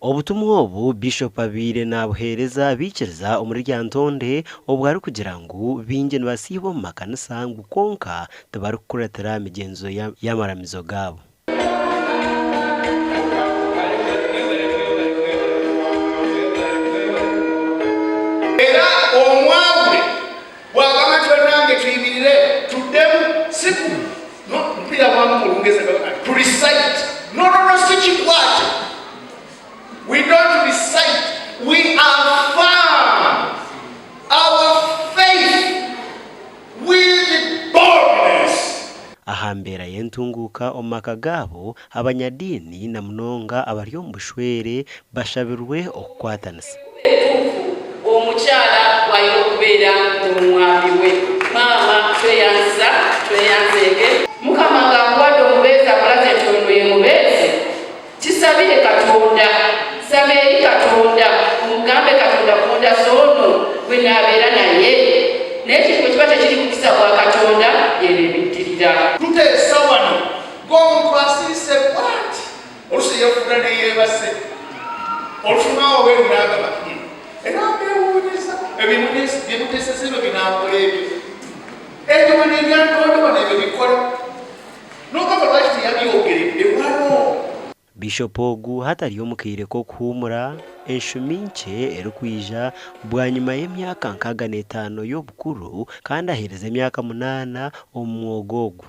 Obutumwa obu Bishop abaire nabuheereza abaikiriza omuri Lyantonde obwo arikugira ngu baingi nibasiiba omu makanisa ngu kwonka tibarikukuratira migyenzo y'amaramizo gaabo. Era omwawule bwagamba nti banange tuyimirire tuddemu si ku no mpulira bwamu mu lungereza nga to recite no no no si kikwate we don't recite we affirm our faith with boldness. Aha mbeera y'entunguuka omu maka gaabo, abanyadiini na munonga abari omu bushwere bashabirwe okukwatanisa. Entuufu omukyala bw'alina okubeera n'omwami we. Maama tweyanziza tweyanzeege. Mukama ng'akuwadde omubeezi akulaze nti ono ye mubeezi, kisabire Katonda, saba eri Katonda omugambe Katonda gw'ondaze ono gwe naabeera naye? Naye ekintu bwe kiba tekiri mukisa gwa Katonda byebyo ebiddirira. Tuteesa wano ng'omuntu asirise bwati. Oluusi yeefuula ne yeebase. Olutuuka wabweru n'agamba, Hmm, era mbeewuunyizza ebyo bye muteesezza ebyo binaakola ebyo. Ebyo bino ebyantonde wano ebyo bikola. N'ogamba lwaki teyabyogeredde wano? Bishop ogu hati ari omu kaire k'okuhuumura enshumi nkye erikwija bwanyima y'emyaka 65 y'obukuru kandi aheerize emyaka munaana omu mwoga ogu.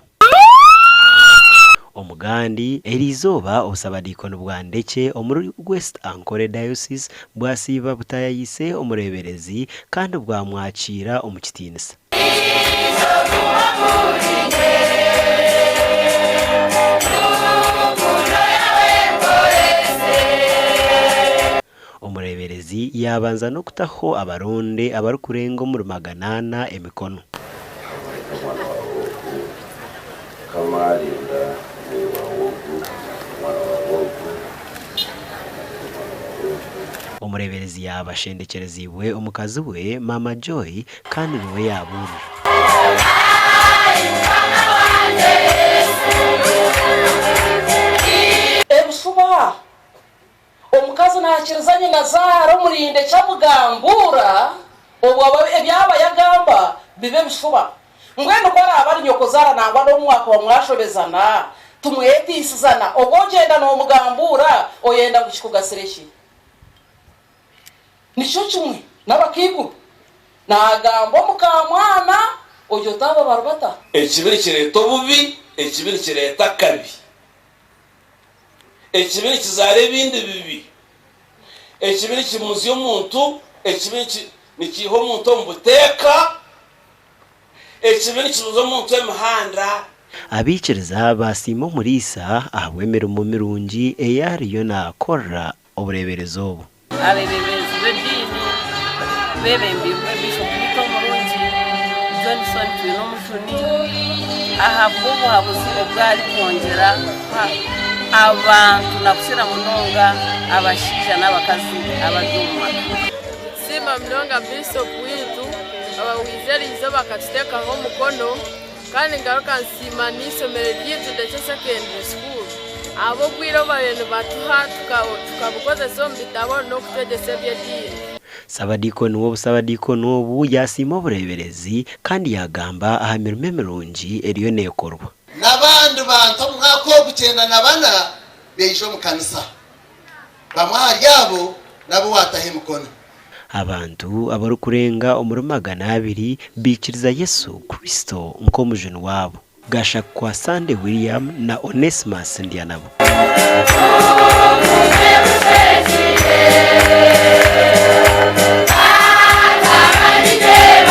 Omugandi, eriizooba obusabadiikoni bwa Ndekye omuri West Ankole Diocese bwasiiba butaayayiise omureeberezi kandi bwamwakiira omu kitiinisa. Omureeberezi yaabanza n'okutaho abaronde abarikurenga omuri maganaana emikono. Ahabw'okureka omwana waawe ogu, Mukama rinda omwoyo waawe ogu, omwana waawe ogu, omwana waawe ogu. Omureeberezi yaaba ashendekyereziibwe omukazi we Maama Joy kandi niwe yaabuurira. Ebishuba Omukazi naakiriza nyinazaara omurinda eki amugambuura, obwo ebi aba yagamba biba ebishuba. Mbwenu ku araabe ari nyokozaara nangwa n'obu mwakuba mwashobezana, timwetiisizana, obwo ogyenda noomugambuura oyenda ngu kikugasire ki? Nikyo kimwe n'abakaikuru, naagamba omukaamwana ogyo taaba barubata. Ekibi nikireeta obubi, ekibi nikireeta akabi. Ekibi nikizaara ebindi bibi. Ekibi nikimuzya omuntu, ekibi nikiiha omuntu omu buteeka, ekibi nikibuza omuntu emihanda. Abaikiriza baasiima omuriisa ahabw'emirimo mirungi ei ariyo naakorera obureeberezi obu. Abeebembezi b'ediini beebembeirwe Biishopu waitu omurungi, Johnson Twinomujuni ahabw'obuhabuzi obu arikwongyera kuha abantu na kukira munonga abashaija n'abakazi abari omu maka. Nitusiima munonga Biishopu waitu owaize eriizooba akatuteekaho omukono. Kandi ngaruka nsiima n'eishomero ryaitu Ndekye Secondary School ahabw'obwire obu baabaire nibatuha tukabukozesa omu bitabo n'okutwegyesa eby'ediini. Sabadiikoni w'obusabadiikoni obu yaasiima obureeberezi kandi yaagamba aha mirimo emirungi eriyo neekorwa. N'abandi bantu omu mwaka ogu 94 baija omu kanisa. Bamwe ahari abo n'abu waataho emikono. Abantu abarikurenga omuri 200 baikiriza Yesu Kristo nk'omujuni waabo. Gashakwa Sunday William na Onesmus Ndyanabo.